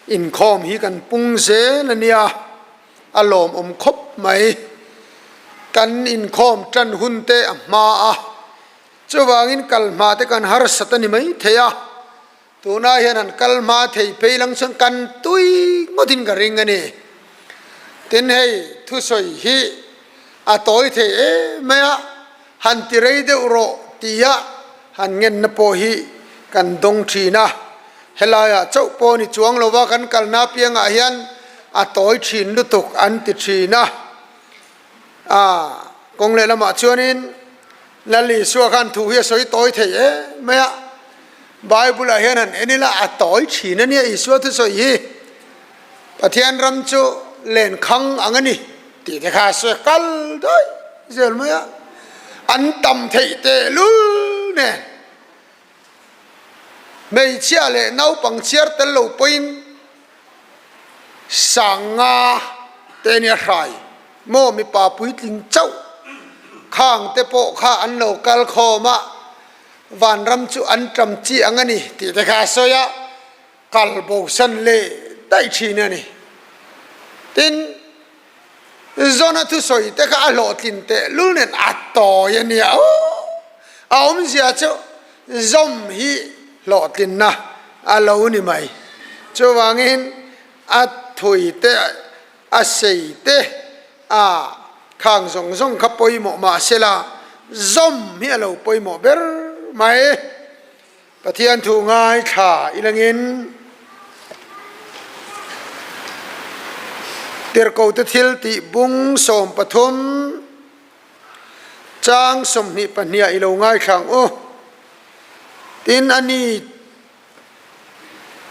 Inkhawm hi kan pung zel a nia, a lawmawm khawp mai. Kan inkhawm tan hun te a hma a, chuvangin kal hma te kan harsat a ni mai thei a. Tunah hian an kal hma thei phei lang chuan kan tui ngawtin ka ring a ni. Tin hei thusawi hi a tawi thei em mai a, han ti rei deuh rawh tia han ngenna pawh hi kan dawng thin a. Helaiah chauh pawh ni chuang lova kan kalna apiangah hian a tawi thin lutuk an ti thin a. Kawng lehlamah chuanin Lal Isua khan thu hi a sawi tawi thei em mai a, Bible ah hian han en ila a tawi thin a nia Isua thusawi hi. Pathian ram chu len khang ang a ni tih te kha a sawi kal daih zel mai a, an tam theih tehlul nen hmeichhia leh naupang chhiar tel lo pawhin Sanga te nia hrai maw mipa puitling chauh khang te pawh kha an lo kal khawm a, vanram chu an ṭam chi ang a ni tih te kha a sawi a, kal bosan leh daih ṭhin a ni. Tin, Zona thusawi te kha a hlawhtlin tehlul nen a tawi a nia aw, a awmzia chu zawm hi hlawhtlinna a lo ni mai. Chuvangin a thui te, a sei te, a khang zawng zawng kha pawimawh mah sela zawm hi a lo pawimawh ber mai. Pathian thu ngaithla ilangin Tirhkohte thil tih bung 13 chang 22 ah i lo ngaithla ang u. Tin a ni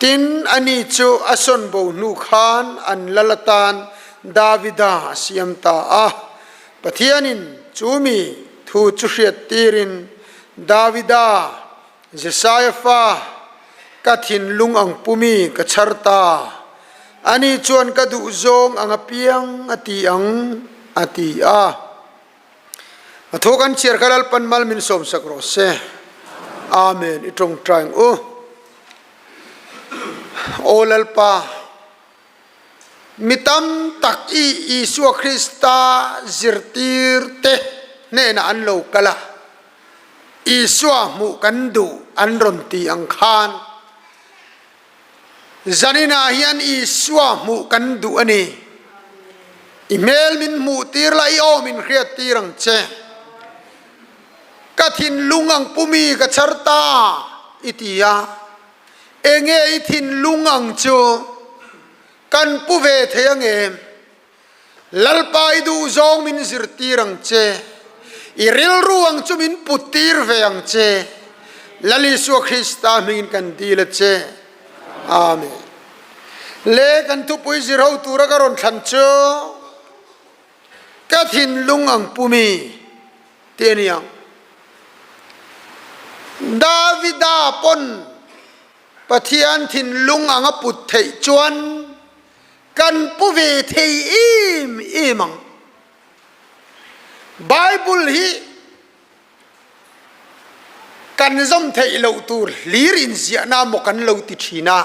Tin a ni chu a sawn bo hnu khan an lal atan Davida a siam ta a. Pathianin chu mi thu chu hriat tirin Davida, Jesaia fa, ka thinlung ang pumi ka chhar ta. Ani chuan ka duh zawng ang apiang a ti ang, a ti a. A thu kan chhiar kha Lalpan mal min sawmsak rawh se. Amen. I tawngtai ang u. Aw Lalpa, Mi tam tak i Isua Krista zirtirte hnenah an lo kal a, Isua hmuh kan duh an rawn ti ang khan, Zaninah hian Isua hmuh kan duh a ni. I hmel min hmuhtir la, i aw min hriattir ang che. Ka thinlung ang pumi ka chhar ta, i ti a. Enge i thinlung ang chu kan pu ve thei ang em? Lalpa i duhzawng min zirtir ang che, i rilru ang chu min puttir ve ang che. Lal Isua Krista hmingin kan dil a che. Amen. Le kan thupui zir ho tura ka rawn thlan chu ka thinlung ang pumi tih a ni ang. Davida pawn Pathian thinlung ang a put theih chuan kan pu ve thei em em ang. Bible hi kan zawm theih loh tur hlir inziahna maw kan lo ti thin a,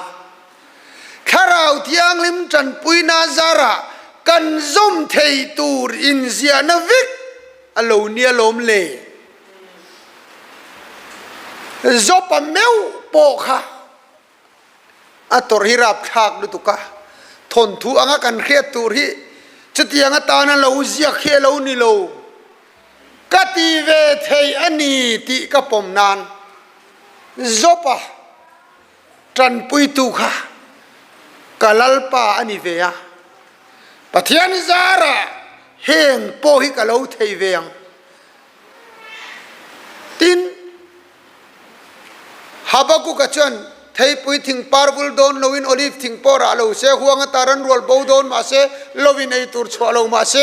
Thlarau Thianghlim tanpuina zarah kan zawm thei tur inziahna vek a lo nia lawm le. Zawpa meuh pawh kha a tawrh hi rapthlak lutuk a, thawnthu anga kan hriat tur hi chutiang atana lo ziak hi a lo ni lo. Ka ti ve thei a ni tih ka pawm nan Zawpa tanpuitu kha ka Lalpa a ni ve a, Pathian zarah heng pawh hi ka lo thei ve ang. Tin, Habakuka chuan theipui thing par vul dawn loin olive thing pawh rah lo se, huang ata ran rual bo dawn mah se, lovin ei tur chhuah lo mah se,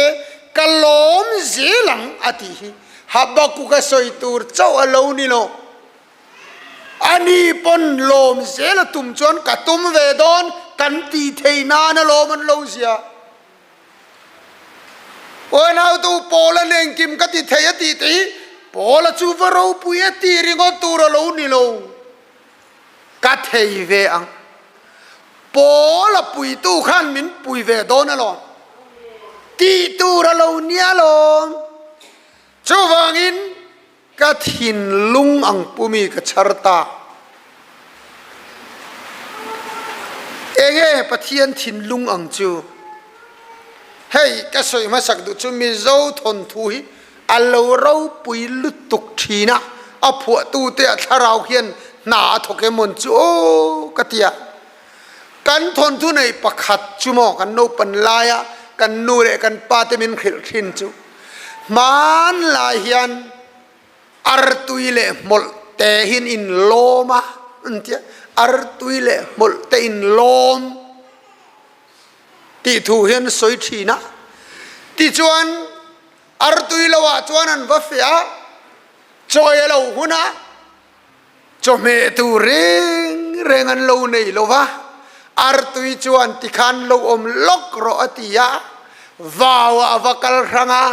ka lawm zel ang a tih hi Habakuka sawi tur chauh a lo ni lo. Ani pawn lawm zel a tum chuan ka tum ve dawn kan tih theih nan a lawm an lo zia. Uanautu Paula nen kim ka ti thei a tih te hi Paula chu va ropui a tih ringawt tur a lo ni lo. Ka thei ve ang. Pawl a puitu khan min pui ve dawn alawm. Tih tur a lo nia lawm. Chuvangin ka thinlung ang pumi ka chhar ta. Enge Pathian thinlung ang chu? Hei ka sawi hmasak duh chu Mizo thawnthu hi a lo ropui lutuk thin a, a phuahtute a thlarau hian hna a thawk emawn chu aw ka ti a. Kan thawnthu nei pakhat chu maw kan naupan laia kan nu leh kan pa te min hrilh thin chu hmanlai hian artui leh hmawlh te hian in lawm a an tia, artui leh hmawlh te in lawm tih thu hian sawi thin a. Tichuan artui lo ah chuan an va feh a, chawi a lo hun a. Chawhmeh tur reng reng an lo nei lo va, artui chuan tikhan lo awm lawk rawh a ti a, vauah a va kal hrang a,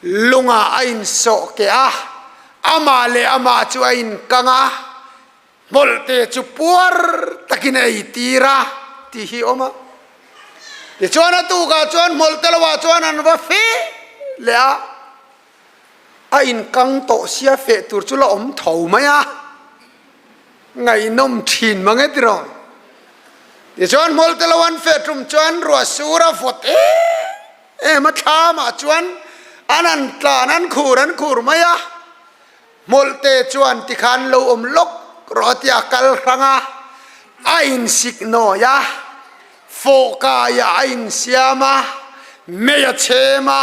lungah a insawh keh a, amah leh amah chu a inkang a, hmawlhte chu puar takin a eitir a tih hi a awm a. Tichuan a tukah chuan hmawlhte lovah chuan an va feh leh a. A inkang tawh sia feh tur chu la awm tho mai a, ngaihnawm thin mang e tiraw. Tichuan hmawlte lo an feh tum chuan ruah sur a vawt em em a, thlamah chuan an han tlan an khur an khur mai a, hmawlte chuan tikhan lo awm lawk rawh a tia a kal hrang a, a insik nawi a. Fawhkaiah a insiam a, mei a chhem a,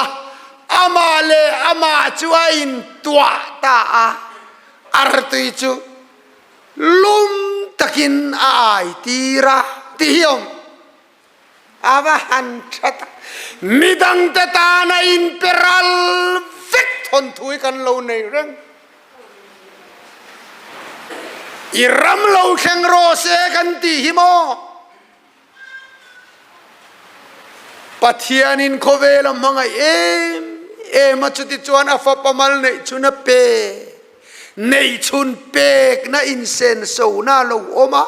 amah leh amah chu a intuah ta a, artui chu lum takin a ai tir a tih hi awm. A va han tha tak. Midangte tan a inpe ral vek thawnthu hi kan lo nei reng. I ram lo thleng rawh se kan tih hi maw? Pathianin khawvel a hmangaih em em a, chutichuan a fapa mal neih chhun a pe, neih chhun pekna insensona a lo awm a.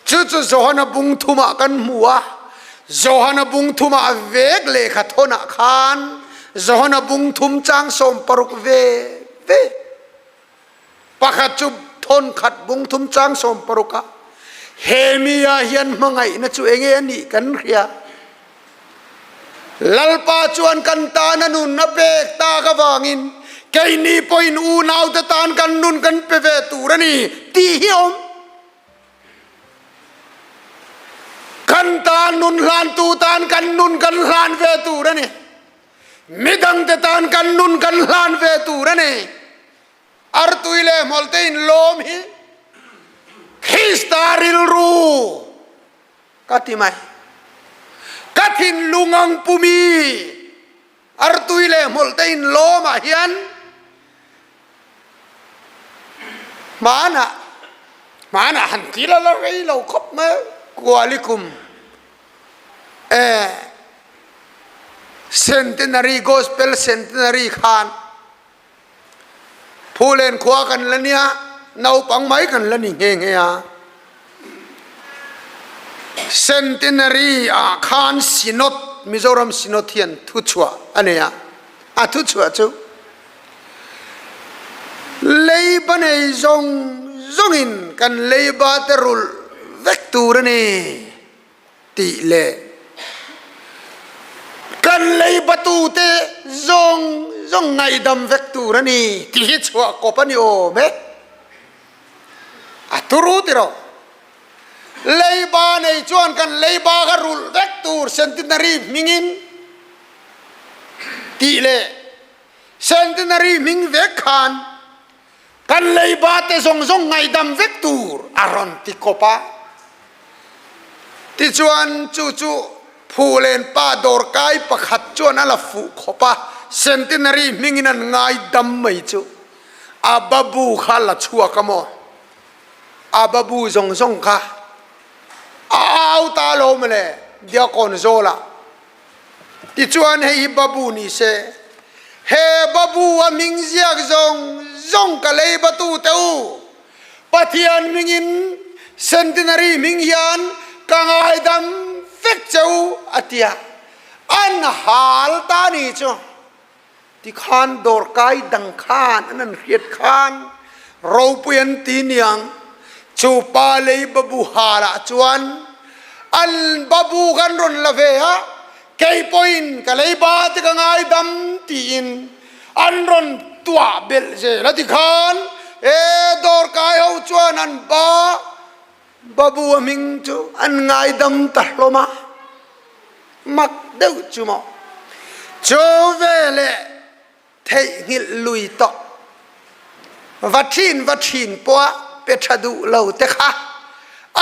Chu chu Johana bung thumah kan hmu a, Johana bung thumah vek lehkha thawnah khan Johana bung thum chang 60 ve ve pakhat chu thawn khat bung thum chang 60 a he mi ah hian hmangaihna chu enge a nih kan hria. Lalpa chuan kan tan a nun a pek tak avangin keini pawhin unaute tan kan nun kan pe ve tur a ni tih hi a awm. Kan tan nun hlantu tan kan nun kan hlan ve tur a ni. Midangte tan kan nun kan hlan ve tur a ni. Artui leh hmawlhte inlawm hi Krista rilru ka ti mai. Ka thinlung ang pumi Artui leh hmawlhte inlawmah hian hmanah hmanah han ti la la rei lo khawp mai Kualikum eh Centenary Gospel Centenary khan Phulen khua kan la nia, naupang mai kan la ni nghe nghe a. Centenary ah khan Synod, Mizoram Synod hian thuchhuah a nei a. A thuchhuah chu leiba nei zawng zawngin kan leiba te rulh vek tur a ni. Tih leh kan lei batute zawng zawng ngaihdam vek tur a ni tih hi chhuah kawp a ni awm e. A turu tiraw. Leiba nei chuan kan leiba kha rulh vek tur centenary hmingin tih leh centenary hming vek khan Kan leiba te zawng zawng ngaihdam vek tur a rawn ti kawp a. Tichuan chu chu Phulen pa dawrkai pakhat chuan a la fuh khawp a, Centenary hmingin an ngaidam mai chu a babu kha la chhuak a maw? A babu zawng zawng kha a au ta lo mawle Diakon Zawlah. Tichuan hei hi babu ni se, he babu a hming ziak zawng zawng ka lei batu te u, Pathian hmingin Centenary hming hian Ka ngaidam vek che u, a ti a. An hal ta ni chu. Tikhan dawrkai dang khan an an hriat khan ropui an ti niang. Chu pa lei babu hal ah chuan an babu kan rawn la ve a, kei pawhin ka lei ba te ka ngaidam tiin an rawn tuah belh zel a. Tikhan e dawrkai ho chuan an ba Babu a hming chu an ngaidam ta hlawm a, mak deuh chu maw. Chu veleh theihnghilh lui tawh va thin va thin pawha pe tha duh lo te kha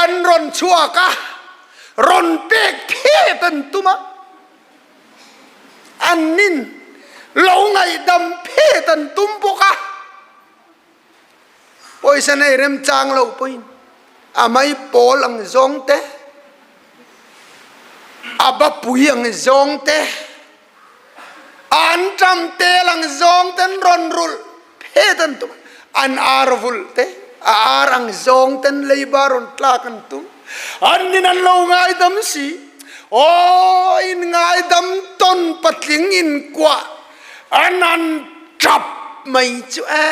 an rawn chhuak a, rawn pek phet an tum a, an nin lo ngaihdam phet an tum bawk a. Pawisa nei remchang lo pawhin a mei pawl ang zawng te, a bapui ang zawng te, a anṭam tel ang zawng ten rawn rulh phet an tum a, an ar vulh te, a ar ang zawng ten leiba rawn tlak an tum. An nin an lo ngaidam si. Aw, in ngaidam tawn patling inkuah An an ṭap mai chu e.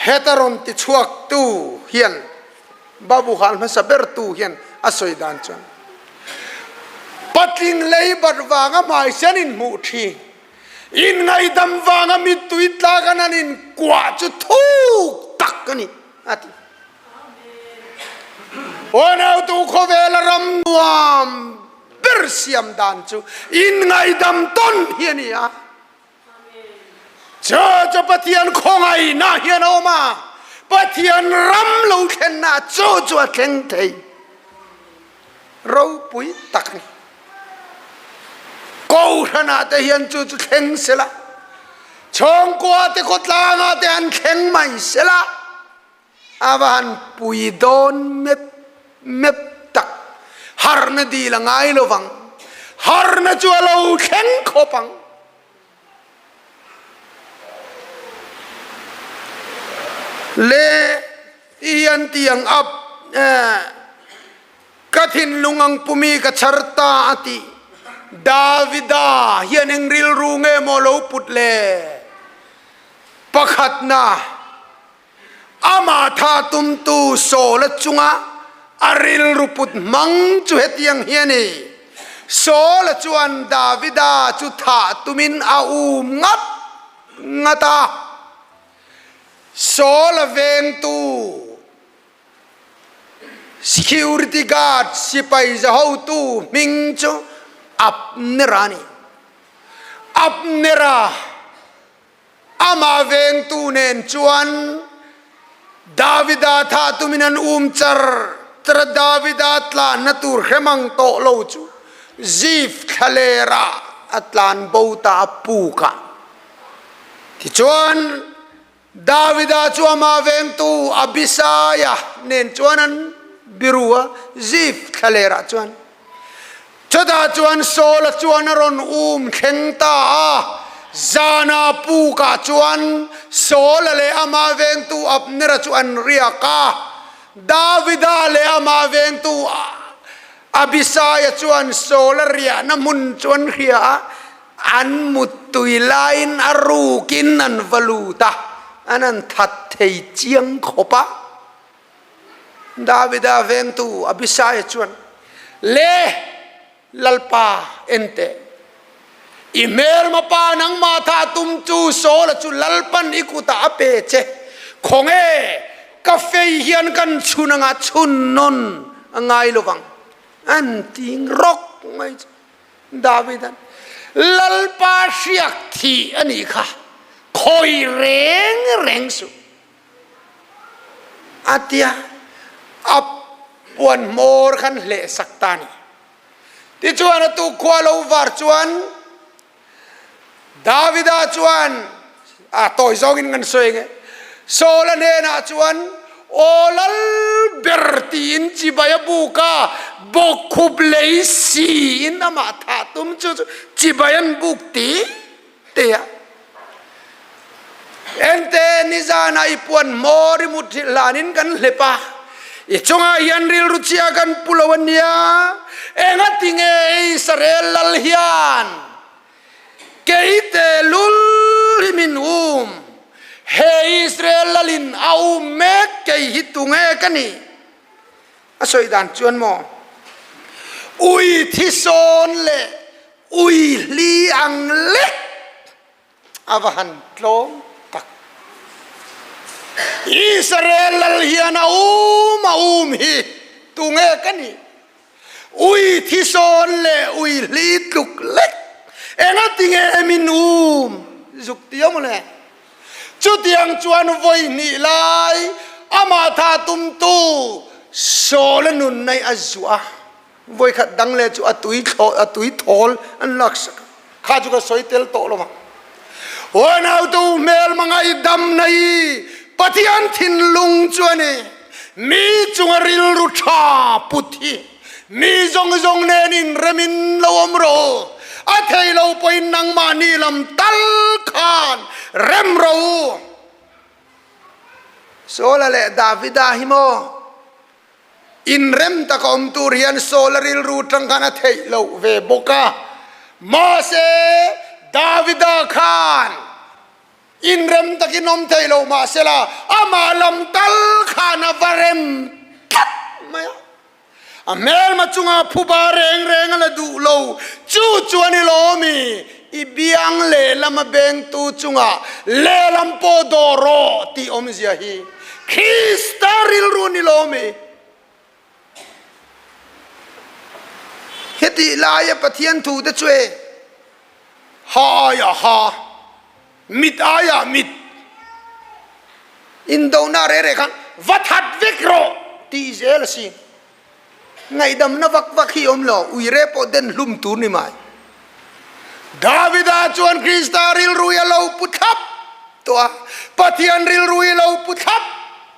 Heta rawn ti chhuaktu hian Babu hal hmasa bertu hian a sawi dan chuan patling lei bat vanga hmaisen in hmuh ṭhin, inngaihdam vanga mittui tlak an an inkuah chu thuk tak a ni, a ti. Unautu khawvela ram nuam ber siam dan chu inngaihdam tawn hi a ni a. Chu chu Pathian khawngaihna hian a awm a, Pathian ram lo thlenna chu chu a thleng thei ropui tak a ni. Kohhranah te hian chu chu thleng sela, chhawngkua te khawtlangah te han thleng mai sela, A va han pui dawn mep mep tak. Harhna dil a ngai lo vang. Harhna chu a lo thleng khawp ang. Le i hian tiang up eh ka thinlung ang pumi ka chhar ta a ti. Davida hian eng rilru nge maw lo put le? Pakhatna. Amah tha tumtu Saula chunga a rilru put hmang chu hetiang hi a ni, Saula chuan Davida chu thah tumin a um ngat ngat a, Saula vengtu security guard sipai za hotu hming chu Abnera a ni. Abnera. Amah vengtu nen chuan Davida thah tumin an um char char a, Davida tlanna tur hremang tawh lo chu Zif thlalerah a tlan bo ta a puk a. Tichuan, Davida chu amah vengtu Abisaia nen chuan an biru a, Zif thlalerah chuan. Chutah chuan Saula chuan a rawn um thleng ta a, zana pukah chuan Saula leh amah vengtu Abnera chu an riak a. Davida leh amah vengtu Abisaia chuan Saula riahna hmun chu an hria a, an muttui laiin a rukin an va lut a, an han that thei chiang khawp a. Davida vengtu Abisai chuan, Le, Lalpa, en teh. I hmelma pa nangmah tha tum chu Saula chu Lalpan i kutah a pe che. Khawnge, ka fei hian kan chhun anga chhun nawn a ngai lovang. An ting rawk mai chu. Davida'n, Lalpa hriak thih a nih kha, khawi reng reng suh. A tia, a puan hmawr khan hleh sak ta a ni. Tichuan a tukhua lo var chuan Davida chuan a tawi zawngin kan sawi nge, Saula hnenah chuan Aw lal ber tiin chibai a buk a, bawkkhup lei siin amah thah tum chu chibai an buk ti te a. Ente nizana i puan hmawr i mut hrilh hlanin kan hlep a. I chungah hian rilru chia kan pu lo a nia. Engati nge Israel lal hian kei tehlul hi min um? He Israel lalin a um mek kei hi tunge ka nih? A sawi dan chuan maw ui thisawn leh ui hli ang lek a va han tlawm tak. Israel lal hian a um a um hi tunge ka nih? Ui thisawn leh ui hli tluk lek engatinge min um zuk ti awm le? Chutiang chuan vawi hnih lai amah tha tumtu Saul-a nun nei a zuah a, vawi khat dang leh chu a tui thlawh a tui thawl an laksak a, kha chu ka sawi tel tawh lo vang. Unautu hmelma ngaihdam nei Pathian thinlung chu a ni. Mi chunga rilru tha put hi mi zawng zawng nen inremin lo awm rawh u. A thei lo pawhin nangmahni lam tal khan rem rawh u. Saula leh Davida hi maw inrem taka awm tur hian Saula rilru tang khan a theih loh ve bawk a. Mahse Davida khan Inrem takin awm thei lo mahsela amah lam tal khan a va rem tlat mai a. A hmelma chunga phuba reng reng a la duh lo. Chu chuan i lawm i, i biang lehlam a bengtu chunga lehlam pawh dawh rawh tih awmzia hi Krista rilru ni lawm i. Hetih laia Pathian thute chu e, ha aiah ha, mit aiah mit, indona reh reh khan va that vek rawh tih zel a si. Ngaihdamna vak vak hi awm lo, uire pawh den hlum tur ni mai. Davida chuan Krista rilru hi a lo pu thlap tawh a, Pathian rilru hi lo pu thlap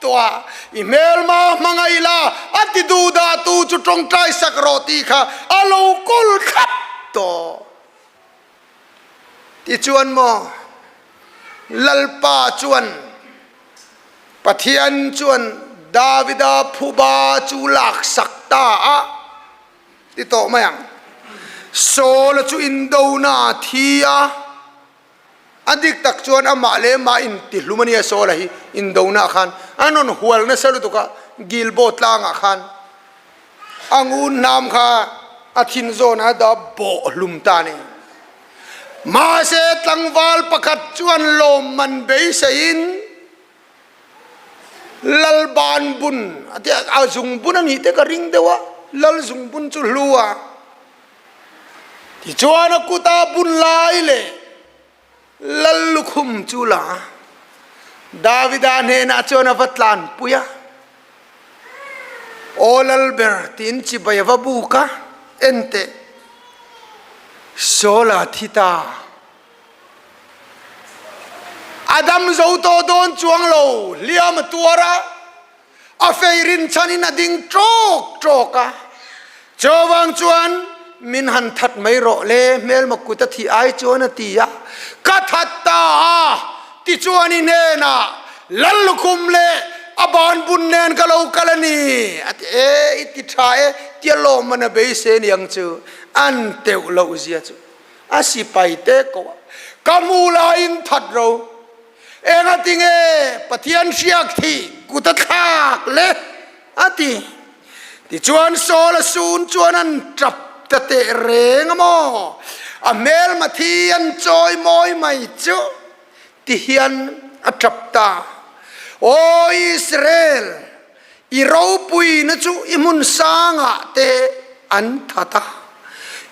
tawh a, i hmelma hmangaih la, a ti duh dah tu chu tawngtai sak rawh tih kha a lo kawl thlap tawh. Tichuan maw Lalpa chuan Pathian chuan Davida phuba chu laksak ta a ti tawh mai ang. Saul-a chu indona a thi a, a dik tak chuan amah leh amah intihlum a nia Saul-a hi indona ah khan a rawn hual nasa lutuk a, Gilboa tlangah khan a ngun hnam kha a thin zawn a dah bawh hlum ta a ni. Mahse tlangval pakhat chuan lawmman beiseiin Lal ban bun a ti a, a zungbun a nih te ka ring deuh a, lal zungbun chu hlu a. Tichuan a kuta bun lai leh lal lukhum chu la a, Davida hnenah chuan a va tlanpui a, Aw lal ber tiin chibai a va buk a, en teh, Saul-a thi ta. A dam zo tawh dawn chuang lo, hliam a tuar a, a fei rinchhanin a ding ṭawk ṭawk a. Chuvang chuan min han that mai rawh le, hmelma kut a thih ai chuan a ti a, ka that ta a, tichuan i hnenah lal lukhum leh a ban bun nen ka lo kal a ni, a ti e, i ti tha e, tia lawmman a beisei aniang chu, an teuh loh zia chu. A sipai te ko a, ka hmu laiin that ro. Engati nge Pathian hriak thih kut a thlak le? a ti. Tichuan Saul a sun chuan an tap ta teh reng a maw? A hmelma thi an chawi mawi mai chu ti hian a tap ta. Aw Israel, I ropuina chu i hmun sangah te an that a,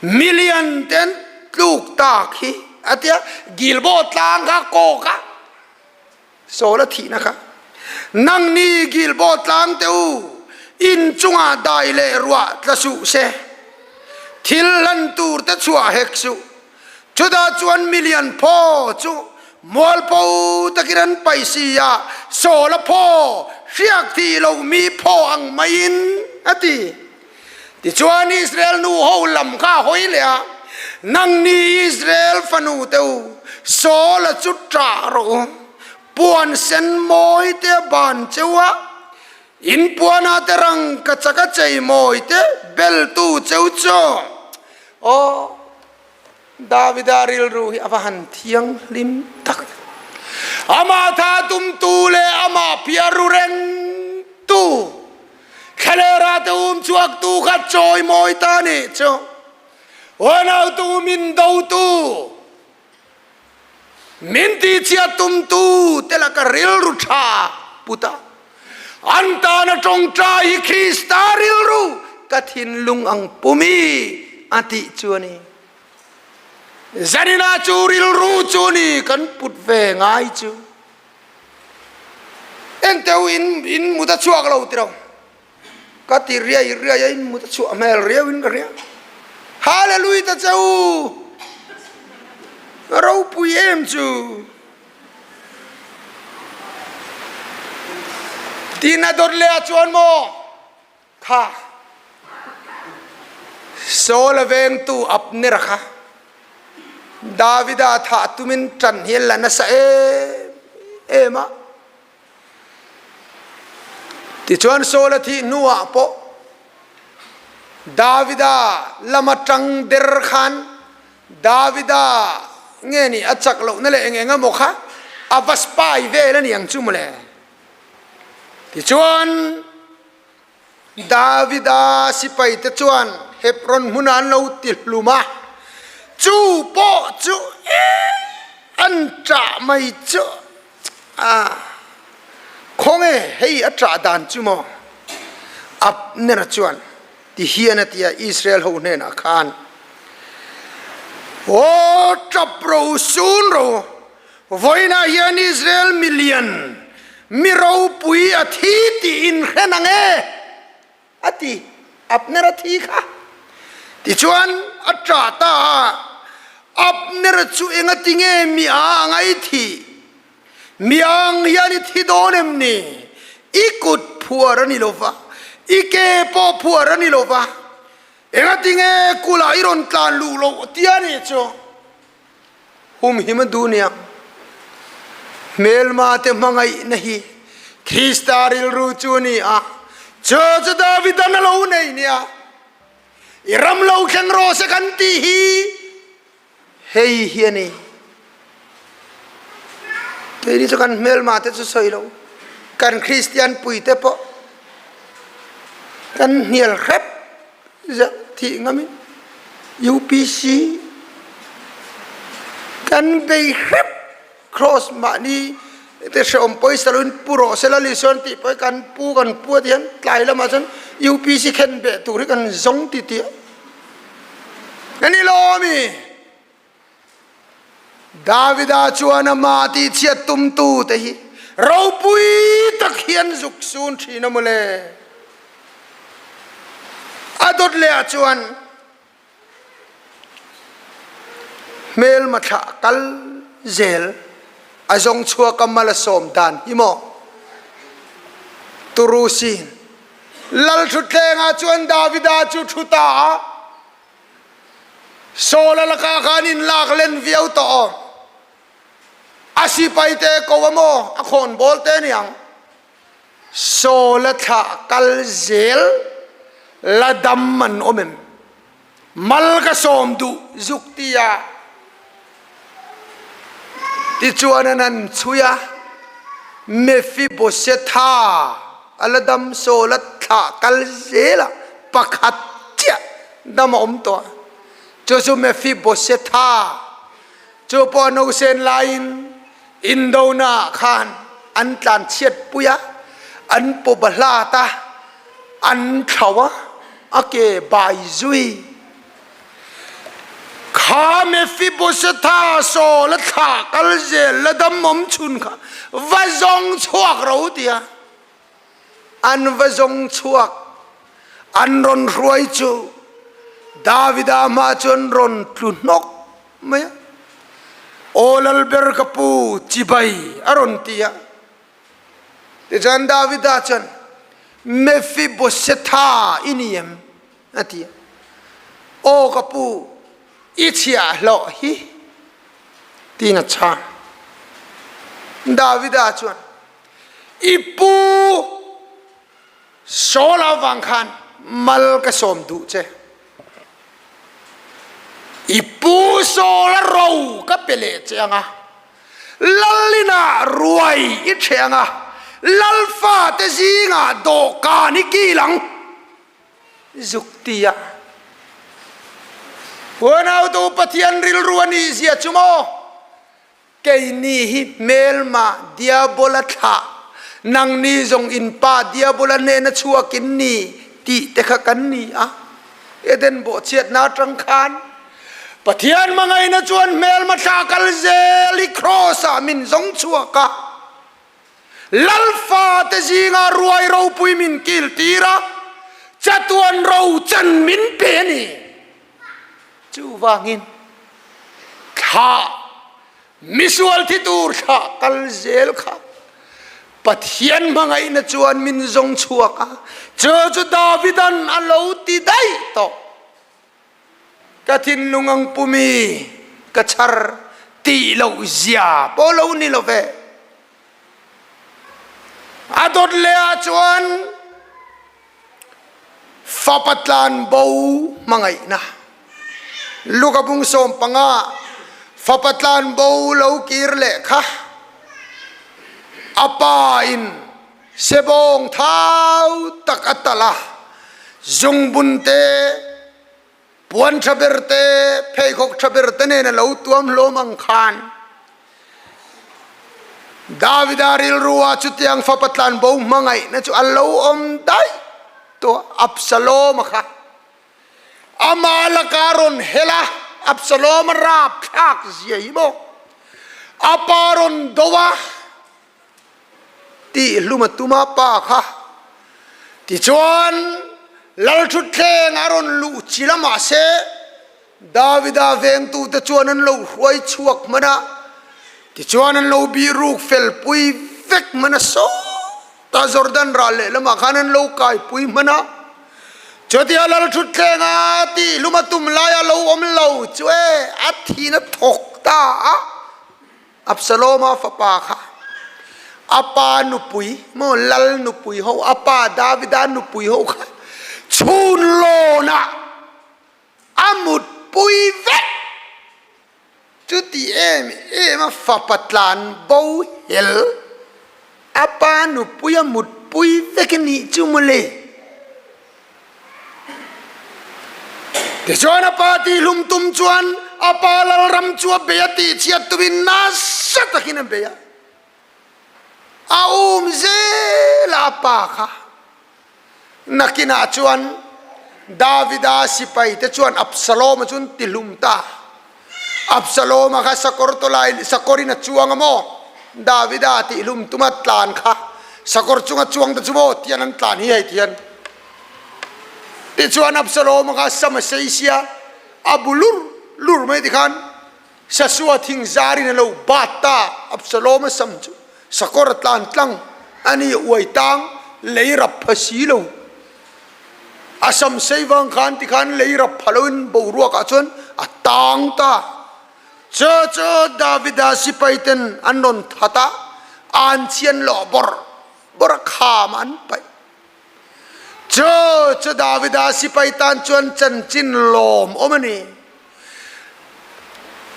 million te an tluk tak hi a ti a, Gilboa tlang kha kawk a, Saul a thihna kha. Nangni Gilboa tlang te u, in chungah dai leh ruah tla suh se, thil hlan tur te chhuah hek suh. Chutah chuan milian phaw chu mualpho takin an paih si a, Saul-a phaw hriak thih loh mi phaw ang maiin a ti. Tichuan Israel nu ho lam kha a hawi leh a, Nangni Israel fanu te u, Saul-a chu ṭah rawh u, puan sen mawi te a ban cheu a. In puana te rang ka chak a chei mawi te beltu cheu chu aw Davida rilru hi a va han thianghlim tak. Amah tha tumtu leh amah phiar ru rengtu thlalera te um chhuaktu kha chawi mawi ta nih chu. Unautu min dotu Min tihchhiat tumtu te laka rilru tha put a, an tana tawngtai hi Krista rilru ka thinlung ang pumi a tih chu a ni. Zanina chu rilru chu ni kan put ve ngai chu. Engteu in in mut a chhuak lo tiro. Ka ti riai riai a in mut a chhuah hmel riau in ka hria. Hallelujah ta che u! Ropui em chu. Tin a dawt leh ah chuan maw kha Saul a vengtu Abner kha Davida thah tumin ṭan hi an la nasa em em a. Tichuan Saul a thih hnuah pawh Davida lama ṭang der khan Davida nge nih a chak lohna leh eng eng emaw kha a va spy vel a ni ang chu mawle. Tichuan Davida sipaite chuan Hebron hmunah an lo ti hlum a, chu pawh chu an ṭah mai chu a, khawnge hei a ṭah dan chu maw? Abner chuan ti hian a ti a, Israel ho hnenah khan, Aw ṭap ro u, sun ro u, Vawiinah hian Israel milian mi ropui a thi tih in hre nang e, a ti. Abner a thi kha. Tichuan a ṭah ta a, Abner chu engati nge mi a anga i thih? Mi ang hian i thi dawn em ni? I kut phuar a ni lo va, i ke pawh phuar a ni lo va, engati nge kulah i rawn tlan luh loh tia nih chu? Humhim a duh nia. Hmelma te hmangaihna hi Krista rilru chu a ni a, chu chu Davidan a lo nei nia. I ram lo thleng rawh se kan tih hi hei hi a ni. Keini chu kan hmelma te chu sawi lo, kan Kristian puite pawh kan hnial hrep Ziah thih ngamin UPC kan bei hrep cross mahni te hreawm pawisa loin pu rawh se la Lisuan tih pawh hi kan pu kan pu a ti hian tlai lamah chuan UPC khen beh tur hi kan zawng ti tih a ni lo ami. Davida chuan amah tihchhiat tumtute hi ropui tak hian zuk sun thin a mawle. A dawt leh ah chuan hmelma thlah kal zel a zawng chhuak a mal a sawm dan hi maw turu sin. Lal thutthleng ah chuan Davida chu thu ta a. Saul a lakah khan in lak len viau tawh aw. A sipai te ko a maw a khawnbawl te niang. Saul a thlah kal zel la dam an awm em? Mal ka sawm duh zuk ti a. Tichuan an han chhui a, Mephibosetha a la dam Saul a thlah kal zel a, pakhat chiah dam a awm tawh a. Chu chu Mephibosetha chu pawh nausen laiin Indona khan an tlanchhiat pui a, an paw bahlat a, an thlo a, a ke bai zui. Kha Mephibosetha Saul a thlah kal zel la dam awm chhun kha va zawng chhuak ro tia an va zawng chhuak an rawn hruai chu Davida hma chuan rawn tlu hnawk mai a. Aw Lalber ka pu chibai a rawn ti a. Tichuan Davida chuan Mephibosetha i ni em? A ti a. Aw ka pu, i chhiahhlawh hi tiin a chhang. Davida chuan, I pu! Saul avang khan mal ka sawm duh che. I pu Saul a ro ka pe leh che ang a, lal inah ruai i ṭheh ang a, lal fate zingah dawhkan i kil ang. Zuk ti a. Huanautu Pathian rilru a nih zia chu maw? Keini hi hmelma Diabola thlah, nangni zawng in pa Diabola hnena chhuak in ni tih te kha kan ni a. Eden bawhchhiatna atang khan Pathian hmangaihna chuan hmelma thlah kal zel hi Kraws-ah min zawng chhuak a. Lal fate zinga ruai ropui min kil tir a, chatuan ro chan min pe a ni. Chuvangin thlah misual thi tur thlah kal zel kha Pathian hmangaihna chuan min zawng chhuak a, chu chu Davidan a lo ti daih tawh. Ka thinlung ang pumi ka chhar tih loh zia pawh lo ni lo ve. A dawt leh ah chuan fapa tlan bo hmangaihna Luka bung 15 fapa tlan bo lo kir leh kha a pa in sebawng thau tak a talh a, zungbun te, puan tha ber te, pheikhawk tha ber te nen a lo tuam hlawm ang khan Davida rilru ah chutiang fapa tlanbo hmangaihna chu a lo awm daih tawh a, Absalom-a kha amah laka rawn hel a, Absalom-a rapthlak zia hi maw a pa rawn do a, tih hlum a tum a pa kha. Tichuan Lalthutthleng a rawn luh chi la mahse Davida vengtute chuan an lo hruai chhuak hman a, tichuan an lo bih ruk fel pui vek hman a sawtah Jordan ral lehlamah khan an lo kaipui hman a. Chutia Lalthutthleng a tih hlum a tum laia lo awm lo chu e a thin a thawk ta a. Absaloma fapa kha a pa nupui maw lal nupui ho a pa Davida nupui ho kha chhun lawnah a mutpui vek chuti em em a fapa tlan bo hel a pa nupui a mutpui vek a nih chu mawle. Tichuan a pa tihlum tum chuan a pa lalram chu a bei a tihchhiat tumin nasa takin a bei a. A um zel a a pa kha. Nakinah chuan Davida sipaite chuan Absaloma chu an tihlum ta. Absaloma kha sakawr tawlai sakawrin a chuang a maw? Davida tihlum tuma tlan kha sakawr chunga chuang te chu maw tian an tlan hi hei tihian. Tichuan Absaloma kha sam a sei sia, a bu lur lur mai tikhan sasua thing zarin a lo bat ta. Absaloma sam chu sakawr a tlan tlang a ni uai tang lei rap pha si lo. A sam sei vang khan tikhan lei rap pha loin boruakah chuan a tang ta. Chu chu Davida sipai ten an rawn that a, an chian lawh bawrh bawrh a kham an paih. Chu chu Davida sipai tan chuan chanchin lawm awm a ni.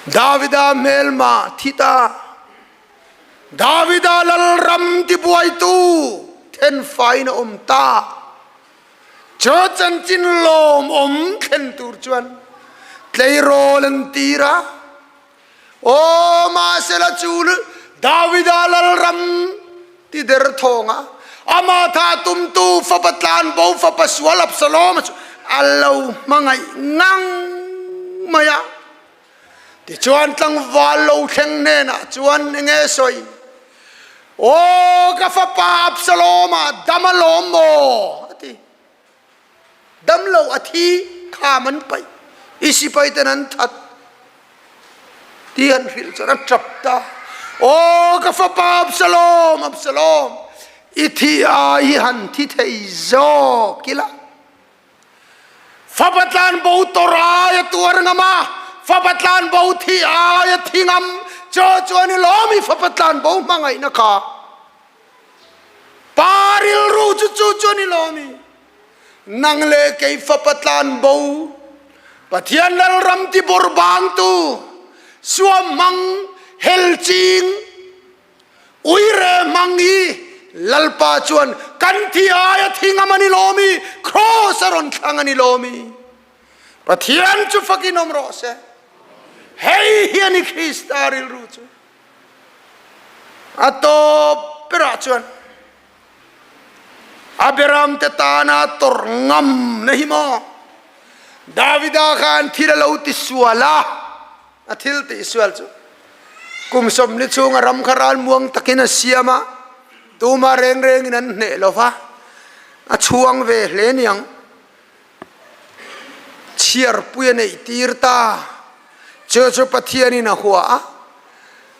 Davida hmelma thi ta. Davida lalram tibuaitu thenfaiin a awm ta. Chu chanchin lawmawm thlen tur chuan tleirawl an tir a. Aw, mahsela chu Davida lalram ti der thawng a, amah tha tumtu fapa tlanbo fapa sual Absalom chu a lo hmangaih ngang mai a. Tichuan tlangval lo thleng hnenah chuan eng nge sawi? Aw ka fapa Absalom-ah dam a lawm maw? a ti. Dam lo a thi kham an paih i sipai ten an that ti an hrilh chuan a tap ta. Aw ka fapa Absalom, Absalom, i thi ai hi han thi thei zawk ila. Fapa tlan bo tawr ai a tuar ngam a, fapa tlan bo thi ai a thi ngam. Chaw chuan i lawm i fapa tlan bo hmangaihna kha. Pa rilru. rilru chu chu chu a ni lo mi? Nang leh kei fapa tlan bo, Pathian lalram ti bawrbangtu, suam hmang, hel ching, uire hmang hi Lalpa chuan kan thi aia thi ngam a ni lo mi? Kraws a rawn thlang a ni lo mi? Pathian chu fakin awm rawh se. Hei hi a ni Krista rilru chu. A tawp berah chuan a beramte tana tawrh ngam na hi maw? Davida khan thil a lo ti sual a, a thil tih sual chu kum 40 chhunga ram kha ral muang takin a siam a, tuma reng rengin an hneh lo va, a chhuang ve hle niang. Chhiarpui a neih tir ta. Chu chu Pathianin a hua a,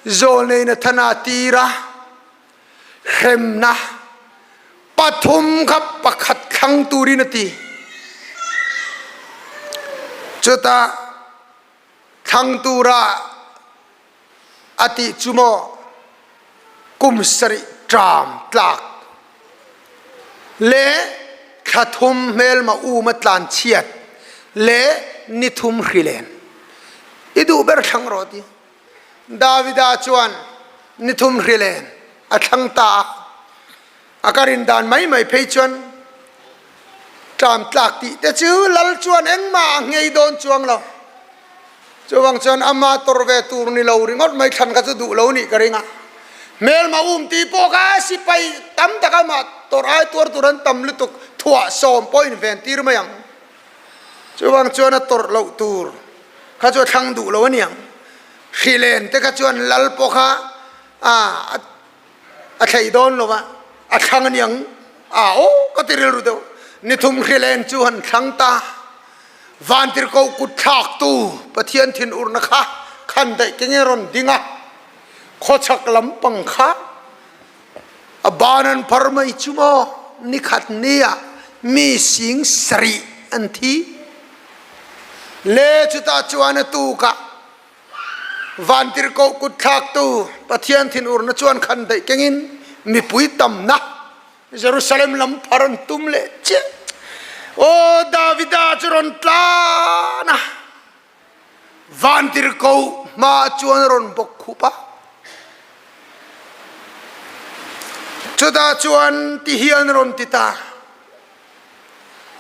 Zawlnei Nathana tir a, hremna pathum kha pakhat thlang turin a ti. Chutah thlang tura a tih chu maw kum sarih ṭam tlak le thla thum hmelma um a tlan chhiat le ni thum hri len i duh ber thlang rawh ti. Davida chuan ni thum hri len a thlang ta a, a ka rin dan mai mai phei chuan ṭam tlak tih te chu lal chuan engmah a nghei dawn chuang lo. Chuvang chuan ama tawrh ve tur ni lo ringawt mai thlan kha chu duh lo nih ka ring a. Hmelma um tih pawh kha sipai tam tak amah tawrh ai tuar tur an tam lutuk thuah sawm pawh inven tir mai ang. Chuvang chuan a tawrh loh tur kha chu a thlang duh lo a niang. Hrilen te kha chuan lal pawh kha a thlei dawn lo va, a thlang a niang a aw ka ti rilru deuh. Ni thum hrilen chu han thlang ta. Vantirhkoh kut thlaktu Pathian thinurna kha khan daih ke nge rawn ding a, khawchhak lampang kha a ban an phar mai chu maw nikhat nia mi sing sarih an thi. Le chutah chuan a tukah Vantirhkoh kut thlaktu Pathian thinurna chuan khan daih kengin mipui tamna Jerusalem lam phar an tum leh chiah. Aw Davida chu rawn tlan a, vantirhkoh hma chuan a rawn bawk khup a. Chutah chuan ti hian a rawn ti ta,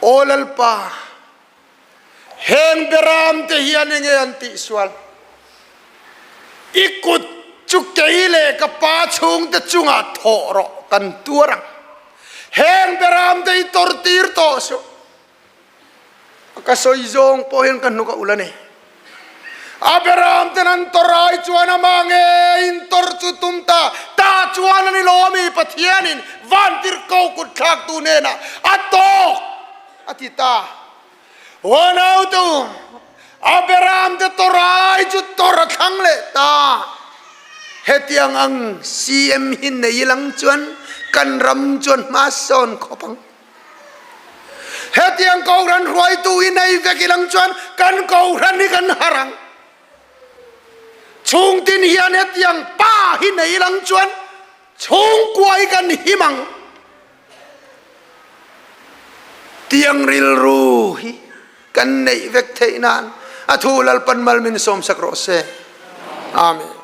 Aw Lalpa, Heng beramte hian enge an tihsual? I kut chu kei leh ka pa chhungte chungah thawh rawh kan tuar ang. Heng beramte hi tawrh tir tawh suh. Ka sawi zawng pawh hian ka hnuk a ulh a ni. A beramten an tawrh ai chuan amah ngeiin tawrh chu tum ta ta chuan a ni lo a mi Pathianin vantirhko kut thlaktu hnenah a tawk. A ti ta. Unautu, Abraham te tawrai chu tawr a thlang leh ta. Hetiang ang CM hi nei lang chuan kan ram chuan hma sawn khawp ang. Hetiang kohhran hruaitu hi nei vek ilang chuan kan kohhran hi kan harh ang. Chhungtin hian hetiang pa hi nei lang chuan chhungkua hi kan him ang. Tiang rilru hi kan neih vek theih nan a thu Lalpan mal min sawmsak rawh se. Amen.